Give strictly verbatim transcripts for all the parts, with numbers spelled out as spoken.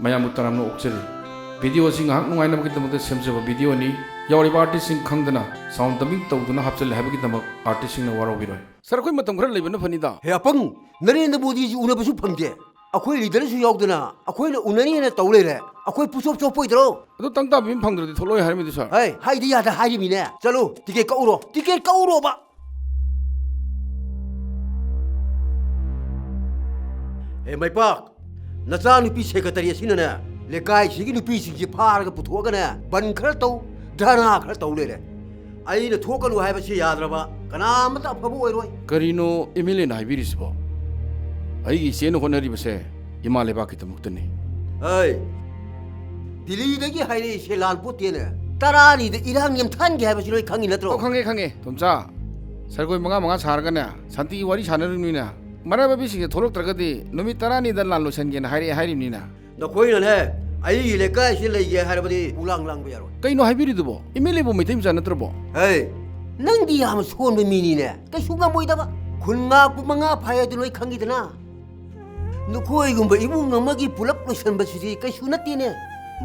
ꯃꯌꯥꯝꯕꯨ ꯇꯔꯥꯝꯅ ꯑꯣꯛꯆꯔꯤ꯫ ꯚꯤꯗꯤꯑꯣ ꯑꯁꯤ ꯉꯥꯏꯍꯥꯛ ꯅꯨꯡꯉꯥꯏꯅꯕꯒꯤꯗꯃꯛꯇ ꯁꯦꯝꯖꯕ ꯚꯤꯗꯤꯑꯣꯅꯤ꯫ ꯌꯥꯎꯔꯤꯕ ꯑꯥꯔꯇꯤꯁꯁꯤꯡ ꯈꯪꯗꯅ ꯁꯥꯎꯟ ꯗꯕꯤꯡ ꯇꯧꯗꯨꯅ ꯍꯥꯞꯆꯤꯜꯂꯦ ꯍꯥꯏꯕꯒꯤꯗꯃꯛ ꯑꯥꯔꯇꯤꯁꯁꯤꯡꯅ ꯋꯥꯔꯧꯕꯤꯔꯣꯏ꯫ ꯁꯥꯔ, ꯑꯩꯈꯣꯏ ꯃꯇꯝ ꯈꯔ ꯂꯩꯕꯅ ꯐꯅꯤꯗ꯫ ꯍꯦ ꯑꯄꯪ, ꯅꯔꯦꯟꯗ꯭ꯔ ꯃꯣꯗꯤꯁꯤ ꯎꯅꯕꯁꯨ ꯐꯪꯗꯦ꯫ ꯑꯩꯈꯣꯏ ꯂꯤꯗꯔꯁꯨ ꯌꯥꯎꯗꯅ ꯑꯩꯈꯣꯏꯅ ꯎꯅꯅꯤꯅ ꯇꯧ ꯂꯩꯔꯦ꯫ ꯑꯩꯈꯣꯏ ꯄꯨꯆꯣꯞ ꯆꯣꯞꯄꯣꯏꯗ꯭ꯔꯣ? ꯑꯗꯨ ꯇꯪ ꯇꯥꯕꯤ ꯑꯃ ꯐꯪꯗ꯭ꯔꯗꯤ ꯊꯣꯛꯂꯛꯑꯣꯏ ꯍꯥꯏꯔꯝꯃꯤꯗꯨ, ꯁꯥꯔ꯫ ꯍꯩ, ꯍꯥꯏꯗꯤ ꯌꯥꯗ ꯍꯥꯏꯔꯤꯃꯤꯅꯦ꯫ ꯆꯠꯂꯨ, ꯇꯤꯀꯦꯠ ꯀꯛꯎꯔꯣ, ꯇꯤꯀꯦꯠ ꯀꯛꯎꯔꯣꯕ꯫ ꯑꯦ ꯃꯩꯄꯥꯛ, ꯅꯆꯥꯅꯨꯄꯤ ꯁꯦꯀ꯭ꯔꯦꯇꯔꯤ ꯑꯁꯤꯅꯅꯦ, ꯂꯩꯀꯥꯏꯁꯤꯒꯤ ꯅꯨꯄꯤꯁꯤꯡꯁꯤ ꯐꯥꯔꯒ ꯄꯨꯊꯣꯛꯑꯒꯅꯦ, ꯕꯟ ꯈꯔ ꯇꯧ, ꯙꯔꯅꯥ ꯈꯔ ꯇꯧ ꯂꯩꯔꯦ꯫ ꯑꯩꯅ ꯊꯣꯛꯀꯅꯨ ꯍꯥꯏꯕꯁꯤ ꯌꯥꯗ꯭ꯔꯕ, ꯀꯅꯥ ꯑꯃꯠꯇ ꯑꯐꯕ ꯑꯣꯏꯔꯣꯏ꯫ ꯀꯔꯤꯅꯣ ꯑꯦꯝ ꯑꯦꯜ ꯑꯦꯅ ꯍꯥꯏꯕꯤꯔꯤꯁꯤꯕꯣ? ꯑꯩꯒꯤ ꯏꯆꯦꯅ ꯍꯣꯠꯅꯔꯤꯕꯁꯦ ꯏꯃꯥ ꯂꯩꯕꯥꯛꯀꯤꯗꯃꯛꯇꯅꯤ꯫ ꯑꯩ ꯗꯤꯜꯂꯤꯗꯒꯤ ꯍꯥꯏꯔꯛꯏꯁꯦ ꯂꯥꯟ ꯄꯣꯠꯇꯦꯅꯦ꯫ ꯇꯔꯥꯅꯤꯗ ꯏꯔꯥꯡ ꯅꯦꯝꯊꯍꯟꯒꯦ ꯍꯥꯏꯕꯁꯤ ꯂꯣꯏ ꯈꯪꯉꯤ ꯅꯠꯇ꯭ꯔꯣ? ꯑꯣ, ꯈꯪꯉꯦ, ꯈꯪꯉꯦ꯫ ꯇꯣꯝꯆꯥ, ꯁꯔꯒꯣꯏ ꯃꯉꯥ ꯃꯉꯥ ꯁꯥꯔꯒꯅꯦ, ꯁꯥꯟꯇꯤꯒꯤ ꯋꯥꯔꯤ ꯁꯥꯟꯅꯔꯤꯕꯅꯤꯅ, ꯃꯔꯥꯕꯥꯏꯕꯤꯁꯤꯡꯁꯦ ꯊꯣꯛꯂꯛꯇ꯭ꯔꯒꯗꯤ ꯅꯨꯃꯤꯠ ꯇꯔꯥꯅꯤꯗ ꯂꯥꯟ ꯂꯣꯏꯁꯤꯟꯒꯦꯅ ꯍꯥꯏꯔꯛꯑꯦ ꯍꯥꯏꯔꯤꯕꯅꯤꯅ꯫ ꯅꯈꯣꯏꯅꯅꯦ, ꯑꯩꯒꯤ ꯂꯩꯀꯥꯏꯁꯤꯗ ꯂꯩꯒꯦ ꯍꯥꯏꯔꯕꯗꯤ ꯄꯨꯂꯥꯡ ꯂꯥꯡꯕ ꯌꯥꯔꯣꯏ꯫ ꯀꯩꯅꯣ ꯍꯥꯏꯕꯤꯔꯤꯗꯨꯕꯣ? ꯑꯦꯝ ꯑꯦꯜ ꯑꯦꯕꯨ ꯃꯩꯇꯩ ꯃꯆꯥ ꯅꯠꯇ꯭ꯔꯕꯣ? ꯍꯦ, ꯅꯪꯗꯤ ꯌꯥꯝ ꯁꯣꯟꯕ ꯃꯤꯅꯤꯅꯦ, ꯀꯩꯁꯨ ꯉꯝꯃꯣꯏꯗꯕ꯫ ꯈꯨꯟ ꯉꯥꯛꯄ ꯃꯉꯥ ꯐꯥꯏ ꯑꯗꯨ ꯂꯣꯏ ꯈꯪꯉꯤꯗꯅ꯫ ꯅꯈꯣꯏꯒꯨꯝꯕ ꯏꯃꯨꯡ ꯑꯃꯒꯤ ꯄꯨꯂꯞ ꯂꯣꯏꯁꯟꯕꯁꯤꯗꯤ ꯀꯩꯁꯨ ꯅꯠꯇꯦꯅꯦ꯫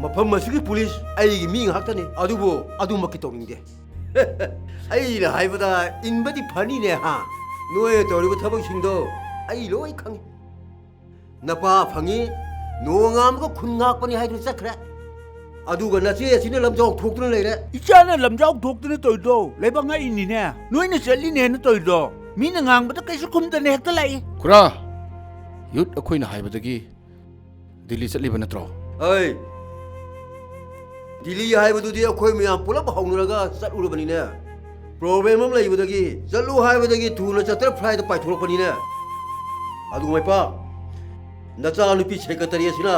ꯃꯐꯝ ꯑꯁꯤꯒꯤ ꯄꯨꯂꯤꯁ ꯑꯩꯒꯤ ꯃꯤ ꯉꯥꯛꯇꯅꯤ, ꯑꯗꯨꯕꯨ ꯑꯗꯨꯃꯛꯇꯤ ꯇꯧꯅꯤꯡꯗꯦ꯫ ꯑꯩꯅ ꯍꯥꯏꯕꯗ ꯏꯟꯕꯗꯤ ꯐꯅꯤꯅꯦ, ꯍꯥ? ꯅꯣꯏꯅ ꯇꯧꯔꯤꯕ ꯊꯕꯛꯁꯤꯡꯗꯣ ꯑꯩ ꯂꯣꯏ ꯈꯪꯉꯤ꯫ ꯅꯄꯥ ꯐꯪꯉꯤ, ꯅꯣꯡꯉꯥꯟꯕꯒ ꯈꯨꯟ ꯉꯥꯛꯄꯅꯤ ꯍꯥꯏꯗꯨꯅ ꯆꯠꯈ꯭ꯔꯦ꯫ ꯑꯗꯨꯒ ꯅꯆꯦ ꯑꯁꯤꯅ ꯂꯝꯖꯥꯎ ꯊꯣꯛꯇꯨꯅ ꯂꯩꯔꯦ꯫ ꯏꯆꯥꯅ ꯂꯝꯖꯥꯎ ꯊꯣꯛꯇꯨꯅ ꯇꯧꯔꯤꯗꯣ ꯂꯩꯕꯥꯛ ꯉꯥꯛꯏꯅꯤꯅꯦ꯫ ꯅꯣꯏꯅ ꯆꯠꯂꯤꯅꯦꯅ ꯇꯧꯔꯤꯗꯣ ꯃꯤꯅ ꯉꯥꯡꯕꯗ ꯀꯩꯁꯨ ꯈꯨꯝꯗꯅ ꯍꯦꯛꯇ ꯂꯥꯛꯏ꯫ ꯈꯨꯔꯥ, ꯌꯨꯠ ꯑꯩꯈꯣꯏꯅ ꯍꯥꯏꯕꯗꯒꯤ ꯗꯤꯜꯂꯤ ꯆꯠꯂꯤꯕ ꯅꯠꯇ꯭ꯔꯣ? ꯑꯩ ꯗꯤꯜꯂꯤ ꯍꯥꯏꯕꯗꯨꯗꯤ ꯑꯩꯈꯣꯏ ꯃꯌꯥꯝ ꯄꯨꯂꯞ ꯍꯧꯅꯔꯒ ꯆꯠꯂꯨꯔꯕꯅꯤꯅꯦ꯫ ꯄ꯭ꯔꯣꯕ꯭ꯂꯦꯝ ꯑꯃ ꯂꯩꯕꯗꯒꯤ ꯆꯠꯂꯨ ꯍꯥꯏꯕꯗꯒꯤ ꯊꯨꯅ ꯆꯠꯇꯅ ꯐ꯭ꯂꯥꯏꯠꯇ ꯄꯥꯏꯊꯣꯔꯛꯄꯅꯤꯅꯦ꯫ ꯑꯗꯨ ꯃꯩꯄꯥ, ꯅꯆꯥꯅꯨꯄꯤ ꯁꯦꯀ꯭ꯔꯦꯇꯔꯤ ꯑꯁꯤꯅ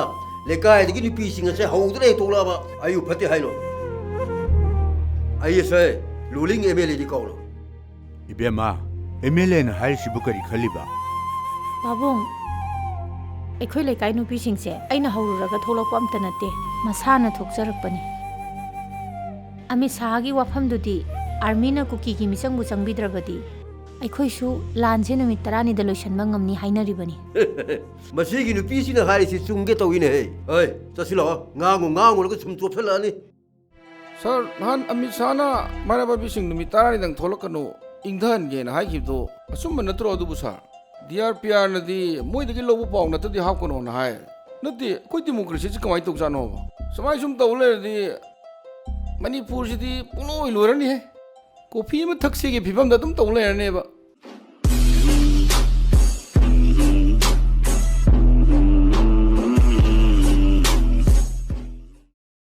ꯂꯩꯀꯥꯏꯗꯒꯤ ꯅꯨꯄꯤꯁꯤꯡ ꯑꯁꯦ ꯍꯧꯗꯅ ꯍꯦꯛ ꯊꯣꯛꯂꯛꯑꯕ ꯑꯩꯕꯨ ꯐꯠꯇꯦ ꯍꯥꯏꯅꯣ? ꯑꯩ ꯑꯁꯦ ꯔꯨꯂꯤꯡ ꯑꯦꯝ ꯑꯦꯜ ꯑꯦꯅꯤ ꯀꯧꯅꯣ꯫ ꯏꯕꯦꯝꯃ, ꯑꯦꯝ ꯑꯦꯜ ꯑꯦꯅ ꯍꯥꯏꯔꯤꯁꯤꯕꯨ ꯀꯔꯤ ꯈꯜꯂꯤꯕ? ꯄꯥꯕꯨꯡ, ꯑꯩꯈꯣꯏ ꯂꯩꯀꯥꯏ ꯅꯨꯄꯤꯁꯤꯡꯁꯦ ꯑꯩꯅ ꯍꯧꯔꯨꯔꯒ ꯊꯣꯛꯂꯛꯄ ꯑꯝꯇ ꯅꯠꯇꯦ, ꯃꯁꯥꯅ ꯊꯣꯛꯆꯔꯛꯄꯅꯤ꯫ ꯑꯃꯤꯠ ꯁꯥꯍꯒꯤ ꯋꯥꯐꯝꯗꯨꯗꯤ ꯑꯥꯔꯃꯤꯅ ꯀꯨꯀꯤꯒꯤ ꯃꯤꯆꯪꯕꯨ ꯆꯪꯕꯤꯗ꯭ꯔꯕꯗꯤ ꯑꯩꯈꯣꯏꯁꯨ ꯂꯥꯟꯁꯦ ꯅꯨꯃꯤꯠ ꯇꯔꯥꯅꯤꯗ ꯂꯣꯏꯁꯤꯟꯕ ꯉꯝꯅꯤ ꯍꯥꯏꯅꯔꯤꯕꯅꯤ꯫ ꯃꯁꯤꯒꯤ ꯅꯨꯄꯤꯁꯤꯅ ꯍꯥꯏꯔꯤꯁꯤ ꯆꯨꯝꯒꯦ ꯇꯧꯏꯅꯦꯍꯦ꯫ ꯍꯣꯏ, ꯆꯠꯁꯤꯜꯂꯛꯑꯣ꯫ ꯉꯥꯡꯉꯨ ꯉꯥꯡꯉꯨꯔꯒ ꯁꯨꯝ ꯆꯣꯞꯁꯜꯂꯛꯑꯅꯤ꯫ ꯁꯥꯔ, ꯅꯍꯥꯟ ꯑꯃꯤꯠ ꯁꯥꯍꯅ ꯃꯩꯔꯥ ꯄꯥꯏꯕꯤꯁꯤꯡ ꯅꯨꯃꯤꯠ ꯇꯔꯥꯅꯤꯗꯪ ꯊꯣꯛꯂꯛꯀꯅꯨ, ꯏꯪꯊꯍꯟꯒꯦꯅ ꯍꯥꯏꯈꯤꯕꯗꯣ ꯑꯆꯨꯝꯕ ꯅꯠꯇ꯭ꯔꯣ ꯑꯗꯨꯕꯨ, ꯁꯥꯔ? ꯗꯤ ꯑꯥꯔ ꯄꯤ ꯑꯥꯔꯅꯗꯤ ꯃꯣꯏꯗꯒꯤ ꯂꯧꯕ ꯄꯥꯎ ꯅꯠꯇ꯭ꯔꯗꯤ ꯍꯥꯞꯀꯅꯣꯅ ꯍꯥꯏ꯫ ꯅꯠꯇꯦ, ꯑꯩꯈꯣꯏ ꯗꯦꯃꯣꯀ꯭ꯔꯦꯁꯤꯁꯤ ꯀꯃꯥꯏꯅ ꯇꯧꯖꯥꯠꯅꯣꯕ? ꯁꯨꯃꯥꯏ ꯁꯨꯝ ꯇꯧ ꯂꯩꯔꯗꯤ ꯃꯅꯤꯄꯨꯔꯁꯤꯗꯤ ꯄꯨꯡꯂꯣꯏ ꯂꯣꯏꯔꯅꯤꯍꯦ꯫ ꯀꯣꯐꯤ ꯑꯃ ꯊꯛꯁꯤꯒꯤ ꯐꯤꯕꯝꯗ ꯑꯗꯨꯝ ꯇꯧ ꯂꯩꯔꯅꯦꯕ꯫